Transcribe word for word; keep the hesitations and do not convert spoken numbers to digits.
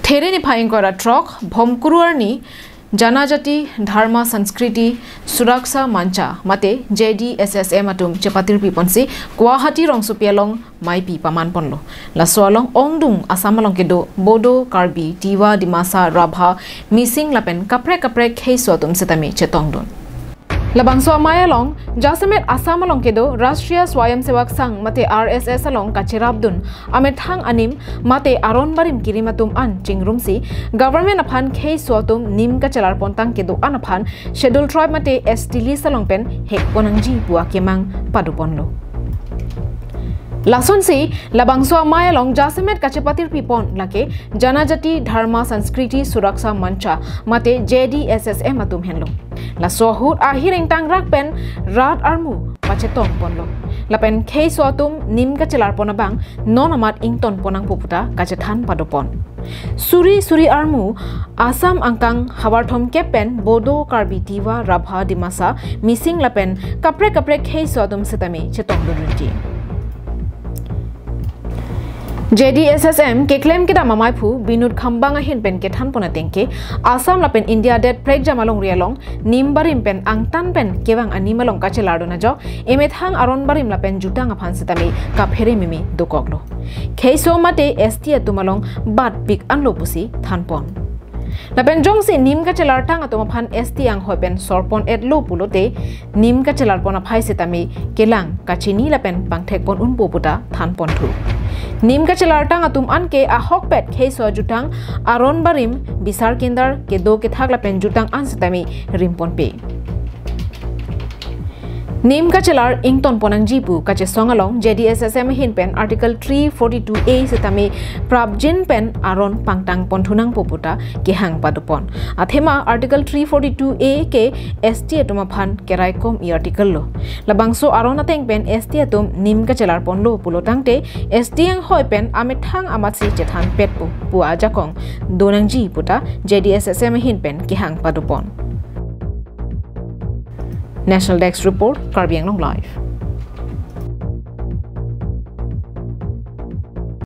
There niphai ingkoi ra throk, Bhomkuru arni Janajati Dharma Sanskriti Suraksha Mancha mate J D S S M atum chepatirpi ponsi Guwahati rongsopi along maipi paman ponlo. Laso along ongdung Assam along kedo Bodo, Karbi, Tiwa, Dimasa, Rabha, Mising lapen kaprek kaprek kheiso atum setame chetongdun. Labangso amei along jasemet Assam along kedo Rashtriya Swayamsevak Sangh mate R S S along kacherapdun amethang anim mate aron barim kirim atum an chingrumsi government aphan kheiso atum nim kachelar pontang kedo-an aphan Schedule Tribe mate S T list along pen hek ponangji pu akemang padoponlo. Lasonsi labangso amei along jasemet kachepatirpi pon lake Janajati Dharma Sanskriti Suraksha Mancha mate J D S S M atum henlo. Laso ahut ahir ingtangrak pen rat armu pachetong ponlo. Lapen kheiso atum nim kachelar pon abang non amat ington pon nangpo puta kachethan padopon. Suri suri armu Assam angkang havar thomkep pen Bodo, Karbi, Tiwa, Rabha, Dimasa, Mising lapen kaprek kaprek kheiso atum setame chetongdun rinti. J D S S M keklem kedam amaiphu Binod Khambang ahin pen kethan pon atengke Assam lapen India det prekjam alongri along nim barim pen angtan pen kevang anim along kachelardun ajok emethang aron barim lapen jutang aphan setame kaphere meme dokoklo. Kheiso mate S T atum along bat pik anlo pusi thanpon. Lapen jongsi nim kachelartang atum aphan S T anghoi pen sorpon etlo pulote nim kachelar pon aphai setame kelang kachini lapen pangthek pon unpo puta thanponthu. Nim kachelartang atum anke ahokpet kheiso jutang aron barim bisar kindar kedo kethak lapen jutang an setame rim ponpe. Nim kachelar ington ponangji pu kachesong along J D S S M ahin pen Article three forty-two A setame prapjin pen aron pangtang ponthu nangpo puta kehang padopon. Athema Article three forty-two A ke S T atum aphan keraikom i article lo. Labangso aron ateng pen S T atum nim kachelar ponlo pulotangte S T anghoi pen amethang amatsi chethan petpo pu ajakong donangji puta J D S S M ahin pen kehang padopon. National Desk Report, Karbi Anglong Live.